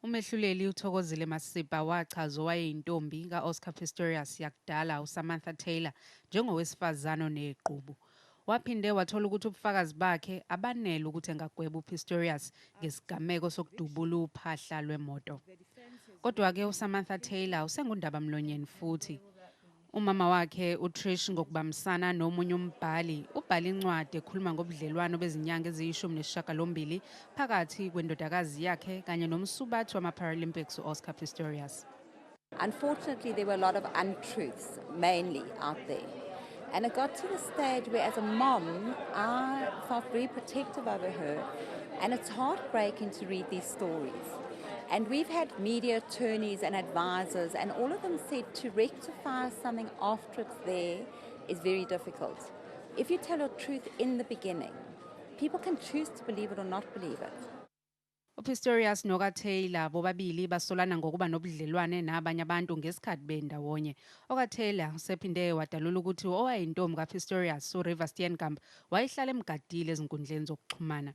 Umehluleli uThokozile Masipa wachaza owayeyintombi ka-Oscar Pistorius yakudala uSamantha Taylor njengowesifazane onegqubu. Waphinde wathola ukuthi ubufakazi bakhe abanele ukuthi engagweba uPistorius ngesigameko sokudubula uphahla lwemoto. Kodwa-ke uSamantha Taylor usengundabamlonyeni futhi. Umama wakhe uTrish ngokubambisana nomunye umbhali ubhale incwadi ekhuluma ngobudlelwano bezinyanga eziyishumi nesishiyagalombili phakathi kwendodakazi yakhe kanye nomsubathi wama-Paralympics u-Oscar Pistorius. Unfortunately, there were a lot of untruths, mainly out there. And it got to the stage where, as a mom, I felt very protective over her. And it's heartbreaking to read these stories. And we've had media attorneys and advisors, and all of them said to rectify something after it's there is very difficult. If you tell your truth in the beginning, people can choose to believe it or not believe it. UPistorius nokaTaylor bobabili basolana ngokuba nobudlelwane nabanye abantu ngesikhathi bendawonye. OkaTaylor usephinde wadalula ukuthi owayintombi kaPistorius uReeva Steenkamp wayehlala emgadile ezinkundleni zokuxhumana.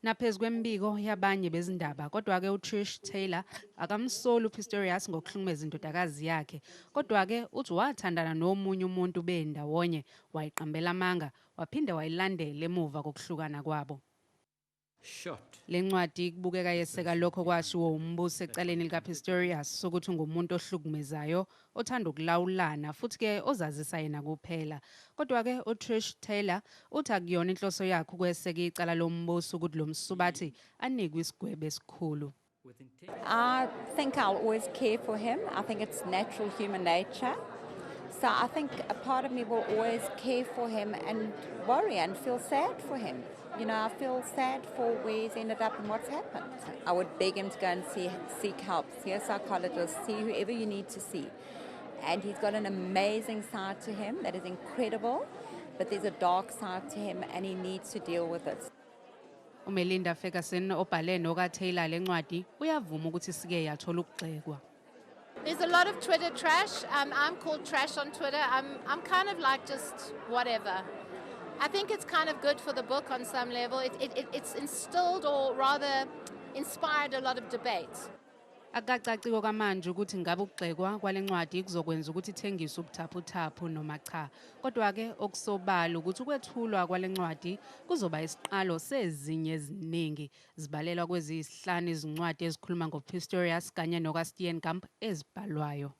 Naphezu kwemibiko yabanye bezindaba, kodwa-ke uTrish Taylor akamsoli uPistorius ngokuhlukumeza indodakazi yakhe. Kodwa-ke uthi wathandana nomunye umuntu bendawonye, wayiqambela amanga, waphinde wayilandela emuva kokuhlukana kwabo. Shot. Le ncwadi kubukeka yeseka lokho kwashiwo umbuso ecaleni likaPistorius sokuthi ungumuntu ohlukumezayo othanda ukulawulana futhi-ke ozazisa yena kuphela. Kodwa-ke uTrish Taylor uthi akuyona inhloso yakhe ukweseka icala lombuso ukuthi lo msubathi anikwe isigwebo esikhulu. With intent. I think I'll always care for him. I think it's natural human nature. So I think a part of me will always care for him and worry and feel sad for him. I feel sad for where he's ended up and what's happened. I would beg him to go and seek help, see a psychologist, see whoever you need to see. And he's got an amazing side to him that is incredible, but there's a dark side to him and he needs to deal with it. UMelinda Ferguson obhale nokaTaylor lencwadi uyavuma ukuthi sike yathola ukugxekwa. There's a lot of Twitter trash. I'm called trash on Twitter. I'm kind of like just whatever. I think it's kind of good for the book on some level. It's instilled, or rather inspired, a lot of debate. Akukacaci okwamanje ukuthi ngabe ukugxekwa kwale ncwadi kuzokwenza ukuthi ithengiswe ubuthaphuthaphu noma cha. Kodwa-ke okusobala ukuthi ukwethulwa kwale ncwadi kuzoba isiqalo sezinye eziningi zibalelwa kweziyisihlanu izincwadi ezikhuluma ngoPistorius kanye nokaSteenkamp ezibhalwayo.